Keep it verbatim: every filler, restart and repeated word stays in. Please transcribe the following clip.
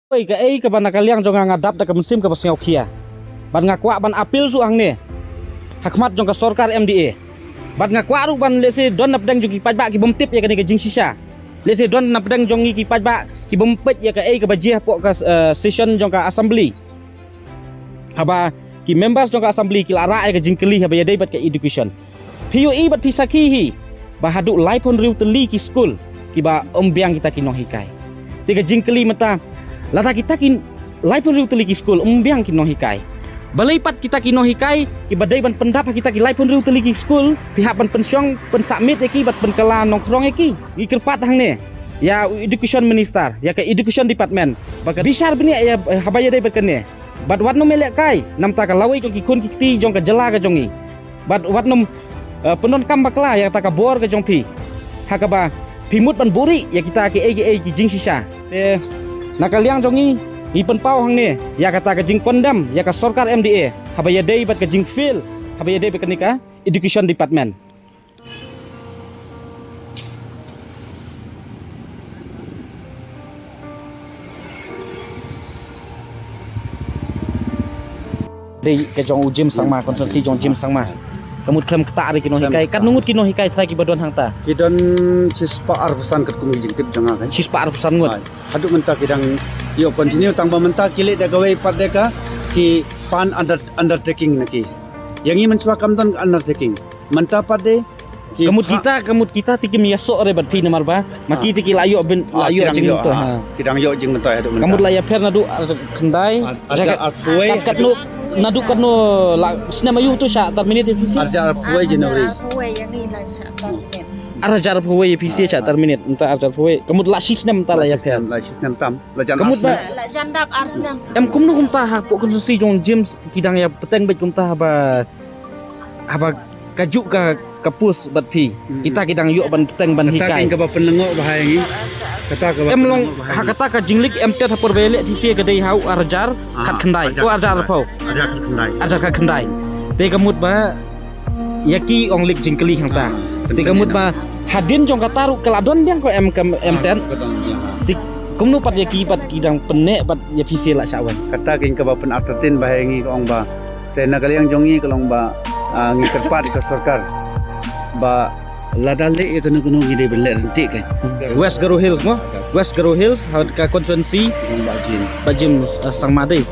Oi, kaei kaba na ka liang jong nga nga dap da ka mynsiem kaba sngewkhia. Bad nga kwah ban appeal shuh hangne ha khmat jong ka sorkar M D A. Bad nga kwah ruh ban lehse don na pdeng jong ki paidbah ki bym tip ïa kane ka jingshisha. Lehse don na pdeng jong ngi ki paidbah ki bym peit ïa kaei kaba jia hapoh ka, eh, session jong ka assembly. Haba ki members jong ka assembly ki la rah ïa ka jingkylli haba ïadei bad ka education. Phi ïohi bad phi sakhi hi ba haduh laiphew hynriew tylli ki skul kiba ym biang kita ki nonghikai. Te ka jingkylli mynta, lada kita ki laiphew hynriew tylli ki skul ym biang ki nonghikai, balei pat kita ki nonghikai kiba dei ban pyndap ha kita ki laiphew hynriew tylli ki skul phi hap ban pynshong pynsubmit ïa ki bad pynkylla nongkhrong ïa ki. Ngi kyrpad hangne ïa u education minister, ïa ka education department ba ka bishar bniah ïa, eh, haba ïadei bad kane. Bad wat nym ïalehkai namar ka lawei jong ki khun ki kti jong ka jylla ka jong ngi. Bad wat nym, eh, pyndonkam bakla ïa kata ka bor ka jong phi ha kaba phi mut ban buhrieh ïa kita kiei kiei ki jingshisha. Te na ka liang jong ngi, ngi pynpaw hangne ïa kata ka jingkondem ïa ka sorkar M D A haba ïadei bad ka jingfail haba ïadei bad kane ka education department. Dei ka jong u James Sangma, constituency jong James Sangma. Ka mut khlem ktah re ki nonghikai. Katno ngut ki nonghikai trai kiba don hangta? Ki don shispah arphew san katkum ki jingtip jong nga kan. Shispah arphew san ngut. Haduh mynta ki dang ïoh continue tang ba mynta ki leh da kawei pat de ka ki pan under, undertaking na ki. Ïa ngi mynshuwa kam don undertaking. Mynta pat de ki, ka mut kita, ka mut kita te kim ïasoh re bad phi namar ba ma ki te ki la ïoh bin, la ïoh jingmyntoi, ha. Ki dang ïoh jingmyntoi haduh mynta. Ka mut la ïapher naduh ar khyndai. Ar, ar hajar arphew wei. Kat, katno, naduh katno, la snem aïu to shah terminate? Ar hajar arphew wei January. Ar hajar arphew wei ïa phi sha terminate, mynta ar hajar arphew wei. Ka mut la shi snem mynta la ïapher. La shi snem tam. La jan ar snem. La jan dap ar snem. Em, kumno kumta hapoh constituency jong James ki dang ïa bteng beit kumta haba, haba kajuh ka, ka post bad phi. Kita ki dang ïoh ban bteng ban hikai. Kata kaba pynlyngngoh ba ha ngi. Kata kaba pynlyngngoh ba ha ngi. Em long ha kata ka jingleit em tet ha por ba ïaleh phi sha ka dei ha u ar hajar khatkhyndai. Ar hajar khatkhyndai. Ar hajar khatkhyndai. Te ka mut ba ïa ki ong leit jingkylli hangta. Te ka mut ba hadien jong kata ruh ka la don biang ko em, em tet. Te kumno pat ïa ki pat ki dang pynneh bad ïa phi sha la shah wan. Kata kein kaba pynartatien ba ha ngi ka ong ba. Te na ka liang jong ngi ka long ba, ah, ngi kyrpad ka sorkar ba lada leh ïa kano kano ngi dei ban leh ryntih kein. West Garo Hills mo? West Garo Hills, ha ka constituency jong Bah James. Bah James, ah, Sangma dei.